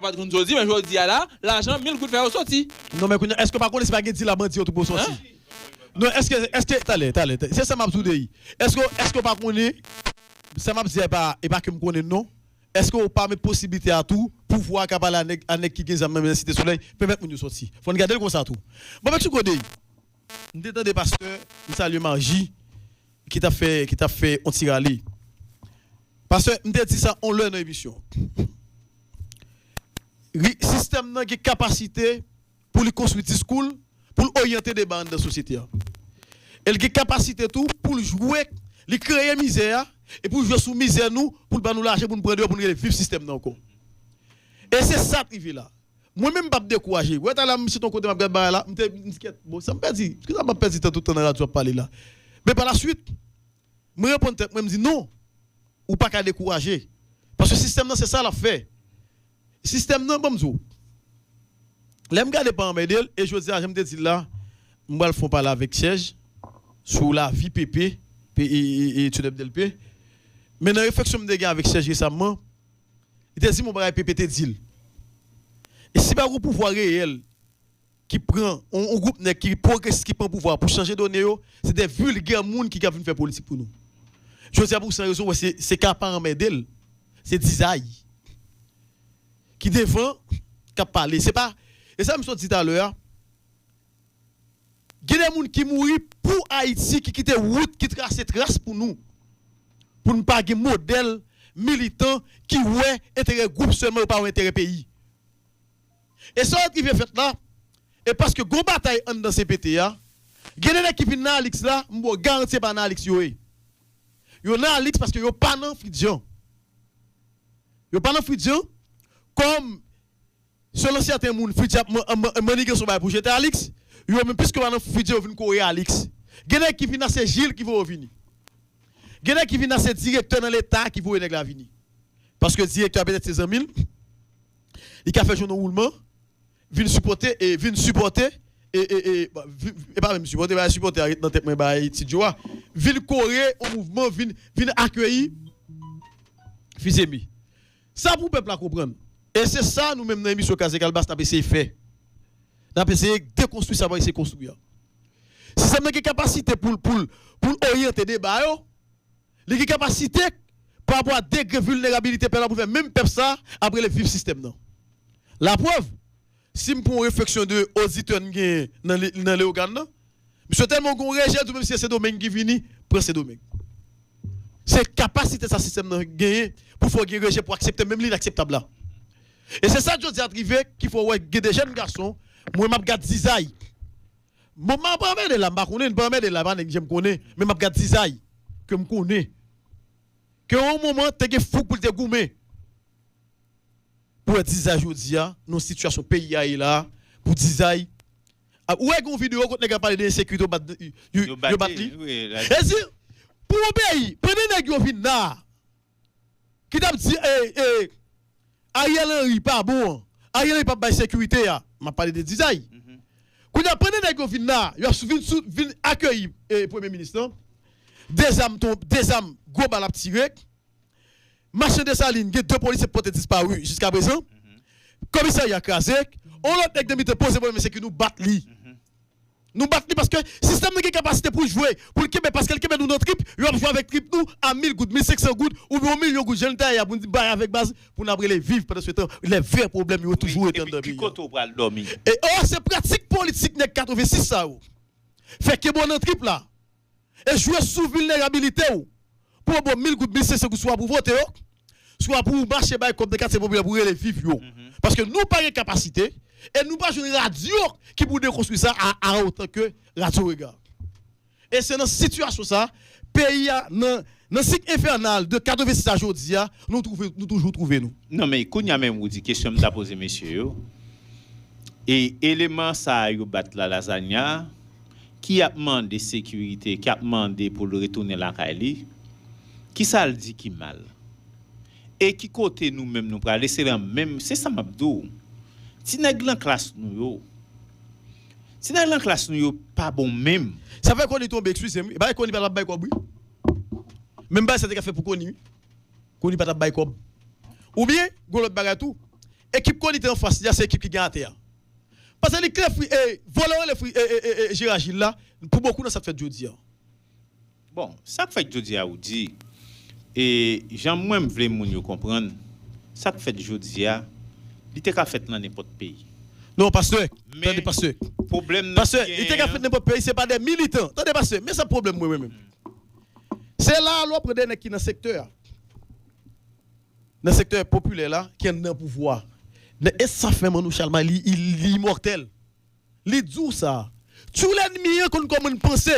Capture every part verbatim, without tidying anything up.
pa t konn jodi, men jodi a la, lajan mil goud fè yo soti. Non, men kounye a, èske w pa konnen si pa gen dil a bandi yo tou pou yo sòti? Non, èske, èske, talè, talè, talè, se sa m ap di w, Deyi. Èske, èske w pa konnen, sa m ap di a, e pa, e pa ke m konnen, non. Èske w pa met posiblite a tou, pouvwa a ka pale a nèg, a nèg ki gen zam nan men Site Solèy, pèmèt moun yo sòti? Fò n gade l konsa tou. Bon, men, Tchouko Deyi, m te tande pastè, m salye Marji, ki t ap fè, ki t ap fè yon ti rale. Pastè, m te di sa yon lè nan emisyon. Ri-, sistèm nan gen kapasite pou li konstwi diskou l, pou l oryante deba anndan sosyete a. E l gen kapasite tou pou l jwe, li kreye mizè a, e pou l jwe sou mizè nou, pou l ban nou lajan, pou n pran deyò, pou n rele viv sistèm nan ankò. E se sa k rive la. Mwen menm m p ap dekouraje. Wè talè m sot yon kote m ap gad bagay la, m te m di kèt, bon, sa m pèdi, kisa m ap pèdi tan tout tan nan radyo ap pale la? Men pa la swit, mwen reponn tèt mwen, m di non, ou pa ka dekouraje. Paske sistèm nan se sa l ap fè. Sistèm nan, ban m di w. Lè m gade pa anmède l, e jodi a, jan m te di l la, m pral fè yon pale avèk Chèj sou lavi Pepe, P, e, e, e, Tunèp Dèlpe. Men nan refleksyon m te gen avèk Chèj resamman, li te di m yon bagay Pepe te di l. E si pa gen yon pouvwa reyèl ki pran, yon, yon gwoup nèg ki pwogresis ki pran pouvwa pou chanje done yo, se de vilgè moun ki ka vin fè politik pou nou. Jodi a pou san rezon, wè se, se ka pa anmède l, se dizay ki devan k ap pale. Se pa, e sa m sot di talè a, gen de moun ki mouri pou Ayiti, ki kite wout, ki trase tras pou nou. Pou n pa gen modèl militan ki wè enterè gwoup sèlman, yo pa wè enterè peyi. E sa k rive fèt la, e paske gon batay anndan C P T a, gen de nèg ki vin nan Alix la, m ba w garanti se pa nan Alix yo ye. Yo nan Alix paske yo pa nan Fridjan. Yo pa nan Fridjan, kòm, selon sèten moun, Fridjan ap man-, man-, manniganse yon bagay pou jete Alix, yo menm, piske yo pa nan Fridjan, yo vin kore Alix. Gen nèg ki vin la, se Jil ki voye yo vini. Gen nèg ki vin la, se direktè nan Leta ki voye nèg la vini. Paske direktè a petèt se zanmi l, li ka fè jwenn yon woulman, vin sipòte, e vin sipòte, e, e, e, vi-, e pa menm sipòte, ba sipòte a ret nan tèt mwen, ba etid yo a. Vin kore yon mouvman, vin, vin akeyi Fizemi. Sa pou pèp la konprann. E se sa nou menm nan emisyon Kraze Kalbas n ap eseye fè. N ap eseye dekonstwi sa pou eseye konstwi a. Sistèm nan gen kapasite pou l, pou l, pou l oryante deba yo, li gen kapasite pa rapò a degre vilnerabilite pèp la pou fè menm pèp sa ap rele viv sistèm nan. Laprèv, si m pran yon refleksyon de oditè n genyen nan Le-, nan Leyogàn nan, misye tèlman gen yon rejè, di menm si se Sendomeng ki vini, pran Sendomeng. Se kapasite sa sistèm nan genyen pou fè w gen rejè pou aksepte menm li inakseptab la. E se sa jodi a t rive ki fè w wè gen de jèn gason, mwen m ap gad dizay. Bon, m pa anmède la, m pa konnen, m pa anmède la, pa nèg jan m konnen, men m ap gad dizay ke m konnen. Ke yon moman te gen fouk pou l te goumen. Pou wè dizay jodi a, nan sitiyasyon peyi a ye la, pou dizay. A, ou wè gen yon videyo kote nèg ap pale de ensekirite, yo bat, yo, yo, yo bat li. E di, pou yon peyi, pandan nèg yo vin la, ki t ap di, e, e, Ariel Henry pa bon an, Ariel Henry p ap bay sekirite a, m ap pale de dizay. Kounye a, pandan nèg yo vin la, yo ap sou, vin, sou, vin akeyi, e, premye minis lan, de zam tonbe, de zam, gwo bal ap tire. Machann Desalin, gen de polisye pòte dispari jiskaprezan. Komisarya kraze. On lòt nèg nan mitan poze pwoblèm ensekirite, nou bat li. Nou bat li paske sistèm nan gen kapasite pou l jwe, pou l kenbe, paske l kenbe nou nan trip, yo ap jwe avèk trip nou a mil goud, mil senk san goud, oubyen yon milyon goud, jan l ta ye a, pou n di bay avèk baz, pou n ap rele viv pandan se tan, lè vrè pwoblèm yo toujou rete anndan peyi a. Epi ki kote w pral dòmi? E, o, se pratik politik nèg katrevensis sa yo. Fè kenbe w nan trip la. E jwe sou vilnerabilite w. Pou yo ba w mil goud, mil senk san goud, swa pou vote yo, swa pou w mache bay kòb nan katye popilè pou rele viv yo. Paske nou pa gen kapasite, e nou pa jwenn radyo ki pou dekonstwi sa a, a otan ke Radyo Rega. E se nan sitiyasyon sa, peyi a, nan, nan sik enfènal de katrevensis a jodi a, nou twouve, nou toujou twouve nou. Non, men kounye a menm ou di kesyon m ta poze mesye yo. E eleman sa a yo bat la Lasagna, ki ap mande sekirite, ki ap mande pou l retounen lakay li, kisa l di ki mal? E ki kote nou menm nou prale? Se lan menm, se sa m ap di w. Ti nèg lan klas nou yo, ti nèg lan klas nou yo pa bon menm. Sa fè Koni tonbe, eskize m wi. E pa Koni pa t ap bay kòb wi. Menm bagay sa te ka fè pou Koni wi. Koni pa t ap bay kòb. Oubyen, gon lòt bagay tou. Ekip Koni te anfas li a, se ekip ki gen atè a. Paske li klè, fri, e, vòlè rele fri, e, e, e, e, Jera Jil la, pou bokou nan sa k fèt jodi a. Bon, sa k fèt jodi a ou di, e jan mwen m vle moun yo konprann, sa k fèt jodi a, li te ka fèt nan nenpòt peyi. Non, pastè, tande pastè. Pwoblèm nan pastè, li te ka fèt nenpòt peyi, se pa de militan. Tande pastè, men sa pwoblèm mwen menm. Se la lè w pran de nèg ki nan sektè a. Nan sektè popilè la, ki anndan pouvwa. E sa fè Manno Chalmay, li, li, li imòtèl. Li di w sa. Tchoul ènmi an konn kòman n panse.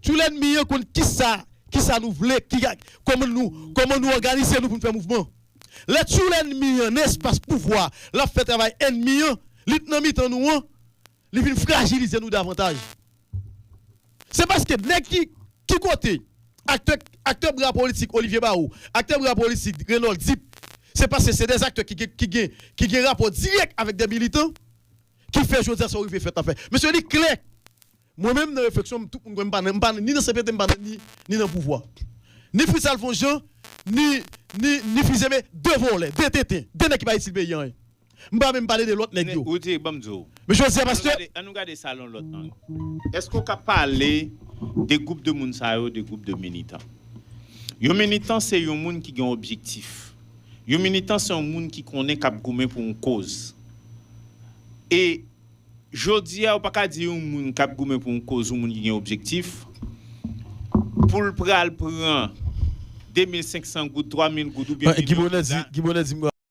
Tchoul ènmi an konn kisa, kisa nou vle, ki, kòman nou, kòman nou òganize nou pou n fè mouvman. Lè tchoul ènmi an nan espas pouvwa, l ap fè travay ènmi an, li t nan mitan nou an, li vin frajilize nou davantaj. Se paske nèg ki, ki kote aktè, aktè bra politik Olivier Barreau, aktè bra politik Renold Deep, se paske se de aktè ki gen, ki gen, ki gen rapò dirèk avèk de militan ki fè jodi a sa w rive fèt la fè. Mesye, li klè. Mwen menm nan refleksyon m, tout moun kwè m pa nan, m pa ni nan C P T, m pa nan, ni, ni nan pouvwa. Ni Fritz Alphonse Jean, ni, ni, ni Fils Aimé, de vòlè, de tenten, de nèg ki pa itil peyi a anyen. M pa menm pale de lòt nèg yo. Ou di, ban m di w. Men jodi a, pastè. Ann nou gade sa lan lòt ang. Èske w ka pale de gwoup de moun sa yo, de gwoup de militan? Yon militan se yon moun ki gen objektif. Yon militan se yon moun ki konnen k ap goumen pou yon koz. E jodi a, ou pa ka di yon moun k ap goumen pou yon koz, yon moun ki gen objektif, pou l pral pran de mil senk san goud, twa mil goud oubyen milyon goud la. Gibonè di m